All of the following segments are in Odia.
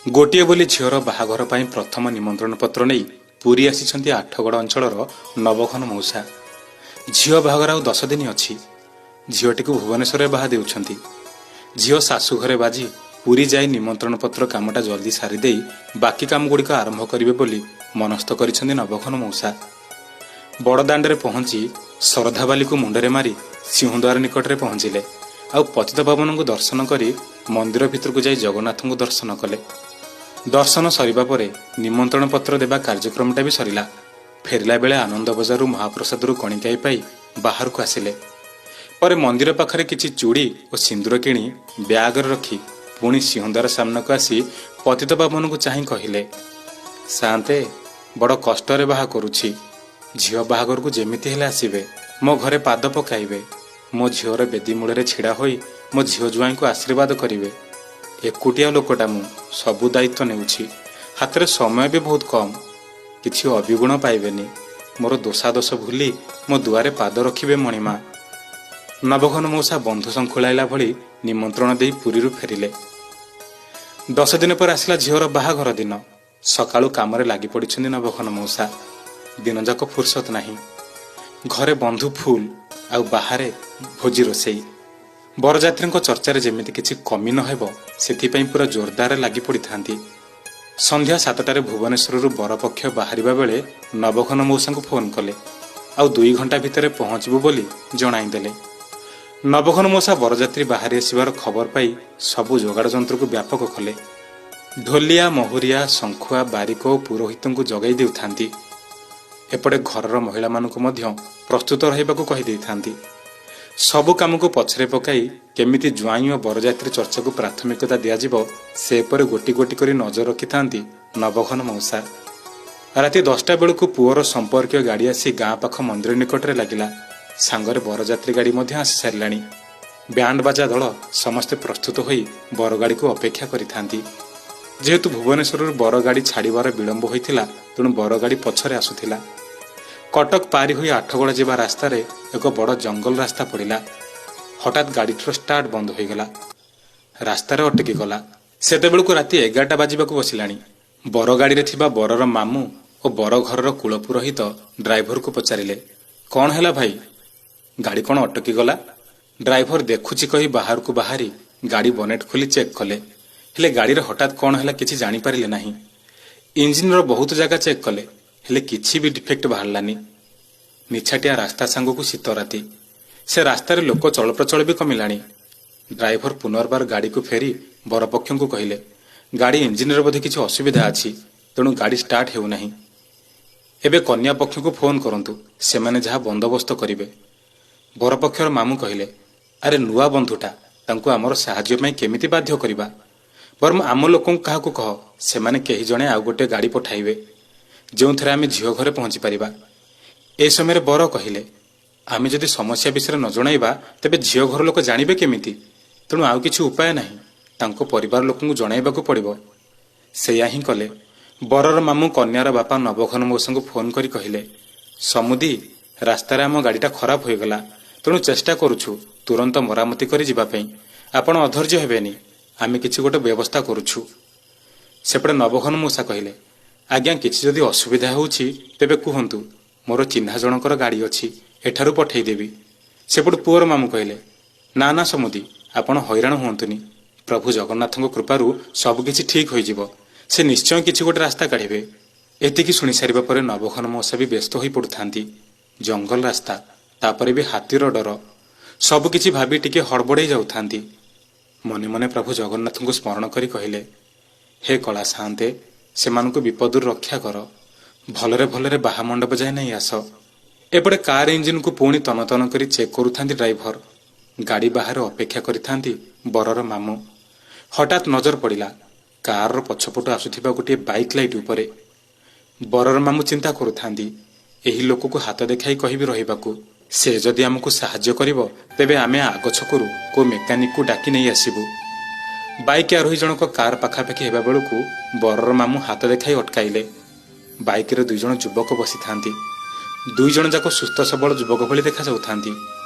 ଗୋଟିଏ ବୋଲି ଝିଅର ବାହାଘର ପାଇଁ ପ୍ରଥମ ନିମନ୍ତ୍ରଣ ପତ୍ର ନେଇ ପୁରୀ ଆସିଛନ୍ତି ଆଠଗଡ଼ ଅଞ୍ଚଳର ନବଘନ ମଉସା। ଝିଅ ବାହାଘର ଆଉ 10 ଦିନ ଅଛି। ଝିଅଟିକୁ ଭୁବନେଶ୍ୱରରେ ବାହା ଦେଉଛନ୍ତି। ଝିଅ ଶାଶୁଘରେ ବାଜି ପୁରୀ ଯାଇ ନିମନ୍ତ୍ରଣ ପତ୍ର କାମଟା ଜଲ୍ଦି ସାରିଦେଇ ବାକି କାମଗୁଡ଼ିକ ଆରମ୍ଭ କରିବେ ବୋଲି ମନସ୍ଥ କରିଛନ୍ତି ନବଘନ ମଉସା। ବଡ଼ଦାଣ୍ଡରେ ପହଞ୍ଚି ଶରଧାବାଲିକୁ ମୁଣ୍ଡରେ ମାରି ସିଂହଦ୍ୱାର ନିକଟରେ ପହଞ୍ଚିଲେ। ଆଉ ପତିତପାବନଙ୍କୁ ଦର୍ଶନ କରି ମନ୍ଦିର ଭିତରକୁ ଯାଇ ଜଗନ୍ନାଥଙ୍କୁ ଦର୍ଶନ କଲେ। ଦର୍ଶନ ସରିବା ପରେ ନିମନ୍ତ୍ରଣ ପତ୍ର ଦେବା କାର୍ଯ୍ୟକ୍ରମଟା ବି ସରିଲା। ଫେରିଲା ବେଳେ ଆନନ୍ଦ ବଜାରରୁ ମହାପ୍ରସାଦରୁ କଣିକାଇ ପାଇ ବାହାରକୁ ଆସିଲେ। ପରେ ମନ୍ଦିର ପାଖରେ କିଛି ଚୁଡ଼ି ଓ ସିନ୍ଦୁର କିଣି ବ୍ୟାଗରେ ରଖି ପୁଣି ସିଂହଦ୍ୱାର ସାମ୍ନାକୁ ଆସି ପତିତପାବନଙ୍କୁ ଚାହିଁ କହିଲେ, ସାଆନ୍ତେ, ବଡ଼ କଷ୍ଟରେ ବାହା କରୁଛି। ଝିଅ ବାହାଘରକୁ ଯେମିତି ହେଲେ ଆସିବେ, ମୋ ଘରେ ପାଦ ପକାଇବେ, ମୋ ଝିଅର ବେଦୀ ମୂଳରେ ଛିଡ଼ା ହୋଇ ମୋ ଝିଅ ଜ୍ୱାଇଁଙ୍କୁ ଆଶୀର୍ବାଦ କରିବେ। ଏକୁଟିଆ ଲୋକଟା ମୁଁ, ସବୁ ଦାୟିତ୍ୱ ନେଉଛି। ହାତରେ ସମୟ ବି ବହୁତ କମ୍। କିଛି ଅବିଗୁଣ ପାଇବେନି। ମୋର ଦୋଷାଦୋଷ ଭୁଲି ମୋ ଦୁଆରେ ପାଦ ରଖିବେ ମଣିମା। ନବଘନ ମଉସା ବନ୍ଧୁ ଶଙ୍ଖୁଳାଇଲା ଭଳି ନିମନ୍ତ୍ରଣ ଦେଇ ପୁରୀରୁ ଫେରିଲେ। 10 ଦିନ ପରେ ଆସିଲା ଝିଅର ବାହାଘର ଦିନ। ସକାଳୁ କାମରେ ଲାଗି ପଡ଼ିଛନ୍ତି ନବଘନ ମଉସା। ଦିନଯାକ ଫୁର୍ସତ ନାହିଁ। ଘରେ ବନ୍ଧୁ ଫୁଲ, ଆଉ ବାହାରେ ଭୋଜି ରୋଷେଇ। ବରଯାତ୍ରୀଙ୍କ ଚର୍ଚ୍ଚାରେ ଯେମିତି କିଛି କମି ନ ହେବ, ସେଥିପାଇଁ ପୁରା ଜୋରଦାରରେ ଲାଗି ପଡ଼ିଥାନ୍ତି। ସନ୍ଧ୍ୟା 7ଟାରେ ଭୁବନେଶ୍ୱରରୁ ବରପକ୍ଷ ବାହାରିବା ବେଳେ ନବଘନ ମଉସାଙ୍କୁ ଫୋନ୍ କଲେ, ଆଉ 2 ଘଣ୍ଟା ଭିତରେ ପହଞ୍ଚିବୁ ବୋଲି ଜଣାଇଦେଲେ। ନବଘନ ମଉସା ବରଯାତ୍ରୀ ବାହାରି ଆସିବାର ଖବର ପାଇ ସବୁ ଯୋଗାଡ଼ ଯନ୍ତ୍ରକୁ ବ୍ୟାପକ କଲେ। ଢୋଲିଆ, ମହୁରିଆ, ଶଙ୍ଖୁଆ, ବାରିକ ଓ ପୁରୋହିତଙ୍କୁ ଜଗାଇ ଦେଉଥାନ୍ତି। ଏପଟେ ଘରର ମହିଳାମାନଙ୍କୁ ମଧ୍ୟ ପ୍ରସ୍ତୁତ ରହିବାକୁ କହିଦେଇଥାନ୍ତି। ସବୁ କାମକୁ ପଛରେ ପକାଇ କେମିତି ଜ୍ୱାଇଁ ଓ ବରଯାତ୍ରୀ ଚର୍ଚ୍ଚାକୁ ପ୍ରାଥମିକତା ଦିଆଯିବ, ସେ ଉପରେ ଗୋଟି ଗୋଟି କରି ନଜର ରଖିଥାନ୍ତି ନବଘନ ମଉସା। ରାତି 10ଟା ବେଳକୁ ପୁଅର ସମ୍ପର୍କୀୟ ଗାଡ଼ି ଆସି ଗାଁ ପାଖ ମନ୍ଦିର ନିକଟରେ ଲାଗିଲା। ସାଙ୍ଗରେ ବରଯାତ୍ରୀ ଗାଡ଼ି ମଧ୍ୟ ଆସି ସାରିଲାଣି। ବ୍ୟାଣ୍ଡ ବାଜା ଦଳ ସମସ୍ତେ ପ୍ରସ୍ତୁତ ହୋଇ ବରଗାଡ଼ିକୁ ଅପେକ୍ଷା କରିଥାନ୍ତି। ଯେହେତୁ ଭୁବନେଶ୍ୱରରୁ ବରଗାଡ଼ି ଛାଡ଼ିବାର ବିଳମ୍ବ ହୋଇଥିଲା, ତେଣୁ ବରଗାଡ଼ି ପଛରେ ଆସୁଥିଲା। କଟକ ପାରି ହୋଇ ଆଠଗଡ଼ ଯିବା ରାସ୍ତାରେ ଏକ ବଡ଼ ଜଙ୍ଗଲ ରାସ୍ତା ପଡ଼ିଲା। ହଠାତ୍ ଗାଡ଼ିଟିର ଷ୍ଟାର୍ଟ ବନ୍ଦ ହୋଇଗଲା, ରାସ୍ତାରେ ଅଟକି ଗଲା। ସେତେବେଳକୁ ରାତି 11ଟା ବାଜିବାକୁ ବସିଲାଣି। ବରଗାଡ଼ିରେ ଥିବା ବରର ମାମୁଁ ଓ ବର ଘରର କୁଳପୁରୋହିତ ଡ୍ରାଇଭରକୁ ପଚାରିଲେ, କ'ଣ ହେଲା ଭାଇ, ଗାଡ଼ି କ'ଣ ଅଟକି ଗଲା? ଡ୍ରାଇଭର ଦେଖୁଛି କହି ବାହାରକୁ ବାହାରି ଗାଡ଼ି ବନେଟ୍ ଖୋଲି ଚେକ୍ କଲେ। ହେଲେ ଗାଡ଼ିର ହଠାତ୍ କ'ଣ ହେଲା କିଛି ଜାଣିପାରିଲେ ନାହିଁ। ଇଞ୍ଜିନ୍ର ବହୁତ ଜାଗା ଚେକ୍ କଲେ, ହେଲେ କିଛି ବି ଡିଫେକ୍ଟ ବାହାରିଲାନି। ନିଛାଟିଆ ରାସ୍ତା ସାଙ୍ଗକୁ ଶୀତ ରାତି, ସେ ରାସ୍ତାରେ ଲୋକ ଚଳପ୍ରଚଳ ବି କମିଲାଣି। ଡ୍ରାଇଭର ପୁନର୍ବାର ଗାଡ଼ିକୁ ଫେରି ବରପକ୍ଷଙ୍କୁ କହିଲେ, ଗାଡ଼ି ଇଞ୍ଜିନ୍ର ବୋଧେ କିଛି ଅସୁବିଧା ଅଛି, ତେଣୁ ଗାଡ଼ି ଷ୍ଟାର୍ଟ ହେଉନାହିଁ। ଏବେ କନ୍ୟା ପକ୍ଷକୁ ଫୋନ୍ କରନ୍ତୁ, ସେମାନେ ଯାହା ବନ୍ଦୋବସ୍ତ କରିବେ। ବରପକ୍ଷର ମାମୁଁ କହିଲେ, ଆରେ ନୂଆ ବନ୍ଧୁଟା, ତାଙ୍କୁ ଆମର ସାହାଯ୍ୟ ପାଇଁ କେମିତି ବାଧ୍ୟ କରିବା? ବରଂ ଆମ ଲୋକଙ୍କୁ କାହାକୁ କହ, ସେମାନେ କେହି ଜଣେ ଆଉ ଗୋଟେ ଗାଡ଼ି ପଠାଇବେ, ଯେଉଁଥିରେ ଆମେ ଝିଅ ଘରେ ପହଞ୍ଚି ପାରିବା। ଏ ସମୟରେ ବର କହିଲେ, ଆମେ ଯଦି ସମସ୍ୟା ବିଷୟରେ ନ ଜଣାଇବା ତେବେ ଝିଅ ଘର ଲୋକ ଜାଣିବେ କେମିତି? ତେଣୁ ଆଉ କିଛି ଉପାୟ ନାହିଁ, ତାଙ୍କ ପରିବାର ଲୋକଙ୍କୁ ଜଣାଇବାକୁ ପଡ଼ିବ। ସେଇଆ ହିଁ କଲେ। ବରର ମାମୁଁ କନ୍ୟାର ବାପା ନବଘନ ମଉସାଙ୍କୁ ଫୋନ୍ କରି କହିଲେ, ସମୁଦି, ରାସ୍ତାରେ ଆମ ଗାଡ଼ିଟା ଖରାପ ହୋଇଗଲା, ତେଣୁ ଚେଷ୍ଟା କରୁଛୁ ତୁରନ୍ତ ମରାମତି କରି ଯିବା ପାଇଁ। ଆପଣ ଅଧୈର୍ଯ୍ୟ ହେବେନି, ଆମେ କିଛି ଗୋଟେ ବ୍ୟବସ୍ଥା କରୁଛୁ। ସେପଟେ ନବଘନ ମଉସା କହିଲେ, ଆଜ୍ଞା, କିଛି ଯଦି ଅସୁବିଧା ହେଉଛି ତେବେ କୁହନ୍ତୁ, ମୋର ଚିହ୍ନା ଜଣଙ୍କର ଗାଡ଼ି ଅଛି, ଏଠାରୁ ପଠେଇଦେବି। ସେପଟୁ ପୁଅର ମାମୁଁ କହିଲେ, ନା ନା ସମୁଦି, ଆପଣ ହଇରାଣ ହୁଅନ୍ତୁନି, ପ୍ରଭୁ ଜଗନ୍ନାଥଙ୍କ କୃପାରୁ ସବୁକିଛି ଠିକ୍ ହୋଇଯିବ, ସେ ନିଶ୍ଚୟ କିଛି ଗୋଟେ ରାସ୍ତା କାଢ଼ିବେ। ଏତିକି ଶୁଣି ସାରିବା ପରେ ନବଘନ ମଉସା ବି ବ୍ୟସ୍ତ ହୋଇ ପଡ଼ୁଥାନ୍ତି। ଜଙ୍ଗଲ ରାସ୍ତା, ତାପରେ ବି ହାତୀର ଡର, ସବୁକିଛି ଭାବି ଟିକେ ହଡ଼ବଡ଼େଇ ଯାଉଥାନ୍ତି। ମନେ ମନେ ପ୍ରଭୁ ଜଗନ୍ନାଥଙ୍କୁ ସ୍ମରଣ କରି କହିଲେ, ହେ କଳା ସାଆନ୍ତେ, ସେମାନଙ୍କୁ ବିପଦରୁ ରକ୍ଷା କର, ଭଲରେ ଭଲରେ ବାହା ମଣ୍ଡପ ଯାଏ ନେଇ ଆସ। ଏପଟେ କାର୍ ଇଞ୍ଜିନ୍କୁ ପୁଣି ତନ ତନ କରି ଚେକ୍ କରୁଥାନ୍ତି ଡ୍ରାଇଭର। ଗାଡ଼ି ବାହାରେ ଅପେକ୍ଷା କରିଥାନ୍ତି ବରର ମାମୁଁ। ହଠାତ୍ ନଜର ପଡ଼ିଲା କାର୍ର ପଛପଟୁ ଆସୁଥିବା ଗୋଟିଏ ବାଇକ୍ ଲାଇଟ୍ ଉପରେ। ବରର ମାମୁଁ ଚିନ୍ତା କରୁଥାନ୍ତି, ଏହି ଲୋକକୁ ହାତ ଦେଖାଇ କହିବି ରହିବାକୁ, ସେ ଯଦି ଆମକୁ ସାହାଯ୍ୟ କରିବ ତେବେ ଆମେ ଆଗ ଛକରୁ କୋଉ ମେକାନିକକୁ ଡାକି ନେଇ ଆସିବୁ। ବାଇକ୍ ଆରୋହୀ ଜଣକ କାର୍ ପାଖାପାଖି ହେବା ବେଳକୁ ବରର ମାମୁଁ ହାତ ଦେଖାଇ ଅଟକାଇଲେ। ବାଇକ୍ରେ 2 ଜଣ ଯୁବକ ବସିଥାନ୍ତି। 2 ଜଣ ଯାକ ସୁସ୍ଥ ସବଳ ଯୁବକ ଭଳି ଦେଖାଯାଉଥାନ୍ତି।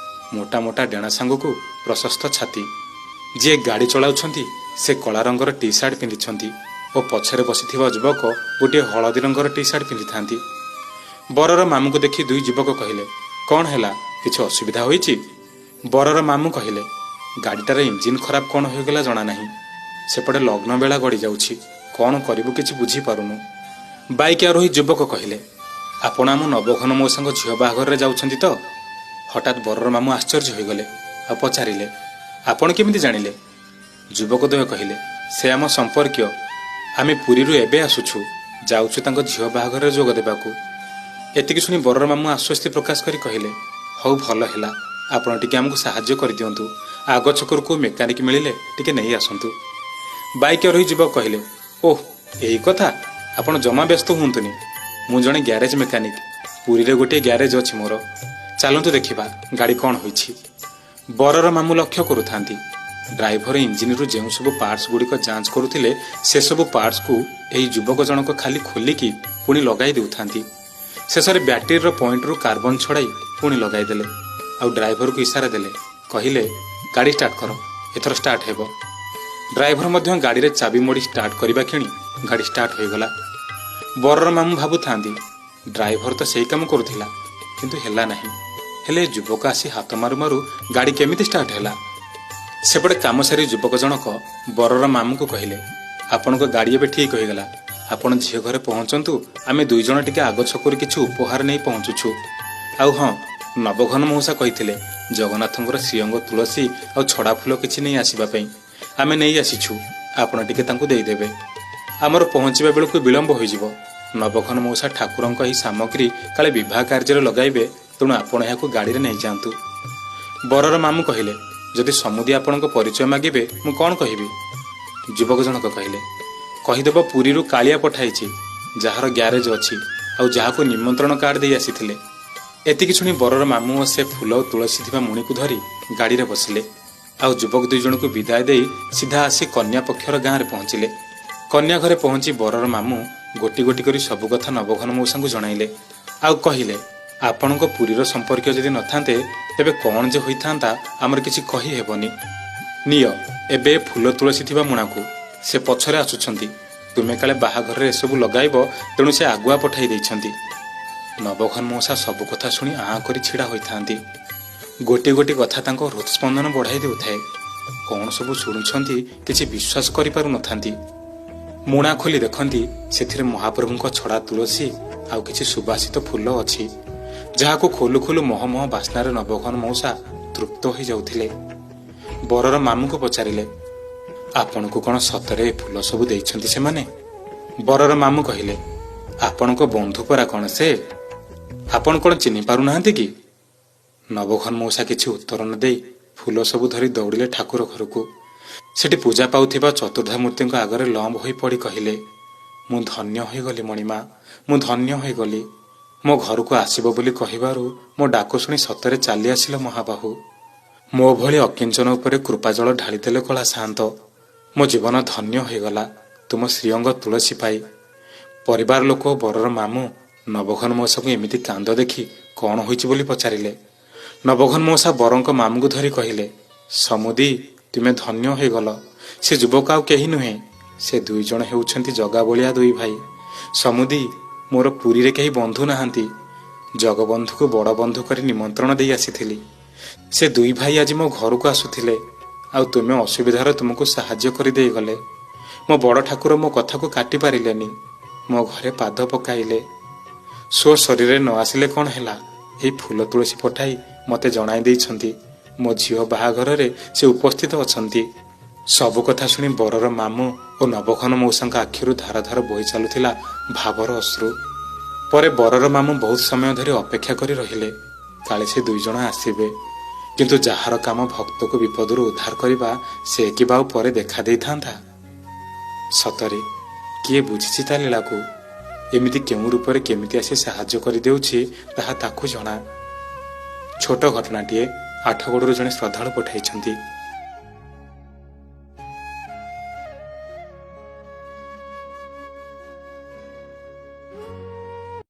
ମୋଟା ମୋଟା ଡେଣା ସାଙ୍ଗକୁ ପ୍ରଶସ୍ତ ଛାତି। ଯିଏ ଗାଡ଼ି ଚଳାଉଛନ୍ତି ସେ କଳା ରଙ୍ଗର ଟି ସାର୍ଟ ପିନ୍ଧିଛନ୍ତି। ଓ ପଛରେ ବସିଥିବା ଯୁବକ ଗୋଟିଏ ହଳଦୀ ରଙ୍ଗର ଟି ସାର୍ଟ ପିନ୍ଧିଥାନ୍ତି। ବରର ମାମୁଁକୁ ଦେଖି ଦୁଇ ଯୁବକ କହିଲେ, କ'ଣ ହେଲା, କିଛି ଅସୁବିଧା ହୋଇଛି? ବରର ମାମୁଁ କହିଲେ, ଗାଡ଼ିଟାର ଇଞ୍ଜିନ୍ ଖରାପ କ'ଣ ହୋଇଗଲା ଜଣା ନାହିଁ। ସେପଟେ ଲଗ୍ନ ବେଳା ଗଡ଼ି ଯାଉଛି, କ'ଣ କରିବୁ କିଛି ବୁଝିପାରୁନୁ। ବାଇକ୍ ଆରୋହୀ ଯୁବକ କହିଲେ, ଆପଣ ଆମ ନବଘନ ମଉସାଙ୍କ ଝିଅ ବାହାଘରରେ ଯାଉଛନ୍ତି ତ? ହଠାତ୍ ବରର ମାମୁଁ ଆଶ୍ଚର୍ଯ୍ୟ ହୋଇଗଲେ ଆଉ ପଚାରିଲେ, ଆପଣ କେମିତି ଜାଣିଲେ? ଯୁବକ ଦ୍ୱୟ କହିଲେ, ସେ ଆମ ସମ୍ପର୍କୀୟ, ଆମେ ପୁରୀରୁ ଏବେ ଆସୁଛୁ, ଯାଉଛୁ ତାଙ୍କ ଝିଅ ବାହାଘରରେ ଯୋଗ ଦେବାକୁ। ଏତିକି ଶୁଣି ବରର ମାମୁଁ ଆଶ୍ୱସ୍ତି ପ୍ରକାଶ କରି କହିଲେ, ହଉ ଭଲ ହେଲା, ଆପଣ ଟିକେ ଆମକୁ ସାହାଯ୍ୟ କରିଦିଅନ୍ତୁ, ଆଗ ଛକରୁ କେଉଁ ମେକାନିକ ମିଳିଲେ ଟିକେ ନେଇ ଆସନ୍ତୁ। ବାଇକ୍ ଆରୋହୀ ଯୁବକ କହିଲେ, ଓହ ଏଇ କଥା, ଆପଣ ଜମା ବ୍ୟସ୍ତ ହୁଅନ୍ତୁନି, ମୁଁ ଜଣେ ଗ୍ୟାରେଜ ମେକାନିକ, ପୁରୀରେ ଗୋଟିଏ ଗ୍ୟାରେଜ ଅଛି ମୋର, ଚାଲନ୍ତୁ ଦେଖିବା ଗାଡ଼ି କ'ଣ ହୋଇଛି। ବରର ମାମୁଁ ଲକ୍ଷ୍ୟ କରୁଥାନ୍ତି, ଡ୍ରାଇଭର ଇଞ୍ଜିନରୁ ଯେଉଁ ସବୁ ପାର୍ଟସ ଗୁଡ଼ିକ ଯାଞ୍ଚ କରୁଥିଲେ ସେସବୁ ପାର୍ଟସକୁ ଏହି ଯୁବକ ଜଣକ ଖାଲି ଖୋଲିକି ପୁଣି ଲଗାଇ ଦେଉଥାନ୍ତି। ଶେଷରେ ବ୍ୟାଟେରୀର ପଏଣ୍ଟରୁ କାର୍ବନ ଛଡ଼ାଇ ପୁଣି ଲଗାଇଦେଲେ ଆଉ ଡ୍ରାଇଭରକୁ ଇସାରା ଦେଲେ, କହିଲେ ଗାଡ଼ି ଷ୍ଟାର୍ଟ କର, ଏଥର ଷ୍ଟାର୍ଟ ହେବ। ଡ୍ରାଇଭର ମଧ୍ୟ ଗାଡ଼ିରେ ଚାବି ମୋଡ଼ି ଷ୍ଟାର୍ଟ କରିବା କ୍ଷଣି ଗାଡ଼ି ଷ୍ଟାର୍ଟ ହୋଇଗଲା। ବରର ମାମୁଁ ଭାବୁଥାନ୍ତି, ଡ୍ରାଇଭର ତ ସେଇ କାମ କରୁଥିଲା, କିନ୍ତୁ ହେଲା ନାହିଁ, ହେଲେ ଯୁବକ ଆସି ହାତ ମାରୁ ମାରୁ ଗାଡ଼ି କେମିତି ଷ୍ଟାର୍ଟ ହେଲା? ସେପଟେ କାମ ସାରି ଯୁବକ ଜଣକ ବରର ମାମୁଁକୁ କହିଲେ, ଆପଣଙ୍କ ଗାଡ଼ି ଏବେ ଠିକ୍ ହୋଇଗଲା, ଆପଣ ଝିଅ ଘରେ ପହଞ୍ଚନ୍ତୁ, ଆମେ ଦୁଇ ଜଣ ଟିକେ ଆଗ ଛକରୁ କିଛି ଉପହାର ନେଇ ପହଞ୍ଚୁଛୁ। ଆଉ ହଁ, ନବଘନ ମଉସା କହିଥିଲେ ଜଗନ୍ନାଥଙ୍କର ଶ୍ରୀଅଙ୍ଗ ତୁଳସୀ ଆଉ ଛଡ଼ା ଫୁଲ କିଛି ନେଇ ଆସିବା ପାଇଁ, ଆମେ ନେଇ ଆସିଛୁ, ଆପଣ ଟିକେ ତାଙ୍କୁ ଦେଇଦେବେ। ଆମର ପହଞ୍ଚିବା ବେଳକୁ ବିଳମ୍ବ ହୋଇଯିବ। ନବଘନ ମଉସା ଠାକୁରଙ୍କ ଏହି ସାମଗ୍ରୀ କାଳେ ବିବାହ କାର୍ଯ୍ୟରେ ଲଗାଇବେ, ତେଣୁ ଆପଣ ଏହାକୁ ଗାଡ଼ିରେ ନେଇଯାଆନ୍ତୁ। ବରର ମାମୁଁ କହିଲେ, ଯଦି ସମୁଦି ଆପଣଙ୍କ ପରିଚୟ ମାଗିବେ ମୁଁ କ'ଣ କହିବି? ଯୁବକ ଜଣକ କହିଲେ, କହିଦେବ ପୁରୀରୁ କାଳିଆ ପଠାଇଛି, ଯାହାର ଗ୍ୟାରେଜ ଅଛି ଆଉ ଯାହାକୁ ନିମନ୍ତ୍ରଣ କାର୍ଡ ଦେଇ ଆସିଥିଲେ। ଏତିକି ଶୁଣି ବରର ମାମୁଁ ଓ ସେ ଫୁଲ ଓ ତୁଳସୀ ଥିବା ମୁଣିକୁ ଧରି ଗାଡ଼ିରେ ବସିଲେ ଆଉ ଯୁବକ ଦୁଇ ଜଣଙ୍କୁ ବିଦାୟ ଦେଇ ସିଧା ଆସି କନ୍ୟା ପକ୍ଷର ଗାଁରେ ପହଞ୍ଚିଲେ। କନ୍ୟା ଘରେ ପହଞ୍ଚି ବରର ମାମୁଁ ଗୋଟି ଗୋଟି କରି ସବୁ କଥା ନବଘନ ମଉସାଙ୍କୁ ଜଣାଇଲେ ଆଉ କହିଲେ, ଆପଣଙ୍କ ପୁରୀର ସମ୍ପର୍କୀୟ ଯଦି ନଥାନ୍ତେ ତେବେ କ'ଣ ଯେ ହୋଇଥାନ୍ତା ଆମର କିଛି କହିହେବନି। ନିଅ ଏବେ ଫୁଲ ତୁଳସୀ ଥିବା ମୁଣାକୁ, ସେ ପଛରେ ଆସୁଛନ୍ତି, ତୁମେ କାଳେ ବାହାଘରରେ ଏସବୁ ଲଗାଇବ, ତେଣୁ ସେ ଆଗୁଆ ପଠାଇ ଦେଇଛନ୍ତି। ନବଘନ ମଉସା ସବୁ କଥା ଶୁଣି ଆଁ କରି ଛିଡ଼ା ହୋଇଥାନ୍ତି। ଗୋଟି ଗୋଟି କଥା ତାଙ୍କ ହୃଦସ୍ପନ୍ଦନ ବଢ଼ାଇ ଦେଉଥାଏ। କ'ଣ ସବୁ ଶୁଣୁଛନ୍ତି କିଛି ବିଶ୍ୱାସ କରିପାରୁନଥାନ୍ତି। ମୁଣା ଖୋଲି ଦେଖନ୍ତି ସେଥିରେ ମହାପ୍ରଭୁଙ୍କ ଛଡ଼ା ତୁଳସୀ ଆଉ କିଛି ସୁବାସିତ ଫୁଲ ଅଛି, ଯାହାକୁ ଖୋଲୁ ଖୋଲୁ ମହ ମହ ବାସ୍ନାରେ ନବଘନ ମଉସା ତୃପ୍ତ ହୋଇଯାଉଥିଲେ। ବରର ମାମୁଁକୁ ପଚାରିଲେ, ଆପଣଙ୍କୁ କ'ଣ ସତରେ ଏ ଫୁଲ ସବୁ ଦେଇଛନ୍ତି ସେମାନେ? ବରର ମାମୁଁ କହିଲେ, ଆପଣଙ୍କ ବନ୍ଧୁ ପରା କ'ଣ ସେ, ଆପଣ କ'ଣ ଚିହ୍ନି ପାରୁନାହାନ୍ତି କି? ନବଘନ ମଉସା କିଛି ଉତ୍ତର ନ ଦେଇ ଫୁଲ ସବୁ ଧରି ଦୌଡ଼ିଲେ ଠାକୁର ଘରକୁ। ସେଠି ପୂଜା ପାଉଥିବା ଚତୁର୍ଦ୍ଧାମୂର୍ତ୍ତିଙ୍କ ଆଗରେ ଲମ୍ବ ହୋଇ ପଡ଼ି କହିଲେ, ମୁଁ ଧନ୍ୟ ହୋଇଗଲି ମଣିମା, ମୁଁ ଧନ୍ୟ ହୋଇଗଲି। ମୋ ଘରକୁ ଆସିବ ବୋଲି କହିବାରୁ ମୋ ଡାକ ଶୁଣି ସତରେ ଚାଲି ଆସିଲ ମହାବାହୁ। ମୋ ଭଳି ଅକିଞ୍ଚନ ଉପରେ କୃପାଜଳ ଢାଳିଦେଲେ କଳା ସାଆନ୍ତ। ମୋ ଜୀବନ ଧନ୍ୟ ହୋଇଗଲା ତୁମ ଶ୍ରୀଅଙ୍ଗ ତୁଳସୀ ପାଇ। ପରିବାର ଲୋକ ବରର ମାମୁଁ ନବଘନ ମଉସାକୁ ଏମିତି କାନ୍ଦ ଦେଖି କ'ଣ ହୋଇଛି ବୋଲି ପଚାରିଲେ। ନବଘନ ମଉସା ବରଙ୍କ ମାମୁଁକୁ ଧରି କହିଲେ, ସମୁଦି ତୁମେ ଧନ୍ୟ ହୋଇଗଲ। ସେ ଯୁବକ ଆଉ କେହି ନୁହେଁ, ସେ ଦୁଇ ଜଣ ହେଉଛନ୍ତି ଜଗାବଳିଆ ଦୁଇ ଭାଇ। ସମୁଦି, ମୋର ପୁରୀରେ କେହି ବନ୍ଧୁ ନାହାନ୍ତି, ଜଗବନ୍ଧୁକୁ ବଡ଼ ବନ୍ଧୁ କରି ନିମନ୍ତ୍ରଣ ଦେଇ ଆସିଥିଲି। ସେ ଦୁଇ ଭାଇ ଆଜି ମୋ ଘରକୁ ଆସୁଥିଲେ, ଆଉ ତୁମେ ଅସୁବିଧାରେ ତୁମକୁ ସାହାଯ୍ୟ କରିଦେଇଗଲେ। ମୋ ବଡ଼ ଠାକୁର ମୋ କଥାକୁ କାଟି ପାରିଲେନି, ମୋ ଘରେ ପାଦ ପକାଇଲେ। ସ୍ୱ ଶରୀରରେ ନ ଆସିଲେ କ'ଣ ହେଲା, ଏଇ ଫୁଲ ତୁଳସୀ ପଠାଇ ମୋତେ ଜଣାଇ ଦେଇଛନ୍ତି ମୋ ଝିଅ ବାହାଘରରେ ସେ ଉପସ୍ଥିତ ଅଛନ୍ତି। ସବୁ କଥା ଶୁଣି ବରର ମାମୁଁ ଓ ନବଘନ ମଉସାଙ୍କ ଆଖିରୁ ଧାର ଧାର ବୋହି ଚାଲୁଥିଲା ଭାବର ଅଶ୍ରୁ। ପରେ ବରର ମାମୁଁ ବହୁତ ସମୟ ଧରି ଅପେକ୍ଷା କରି ରହିଲେ, କାଳେ ସେ ଦୁଇ ଜଣ ଆସିବେ। କିନ୍ତୁ ଯାହାର କାମ ଭକ୍ତକୁ ବିପଦରୁ ଉଦ୍ଧାର କରିବା, ସେ କିବା ଆଉ ପରେ ଦେଖା ଦେଇଥାନ୍ତା? ସତରେ କିଏ ବୁଝିଛି ତା ଲୀଳାକୁ? ଏମିତି କେଉଁ ରୂପରେ କେମିତି ଆସି ସାହାଯ୍ୟ କରିଦେଉଛି ତାହା ତାକୁ ଜଣା। ଛୋଟ ଘଟଣାଟିଏ ଆଠଗଡ଼ରୁ ଜଣେ ଶ୍ରଦ୍ଧାଳୁ ପଠାଇଛନ୍ତି।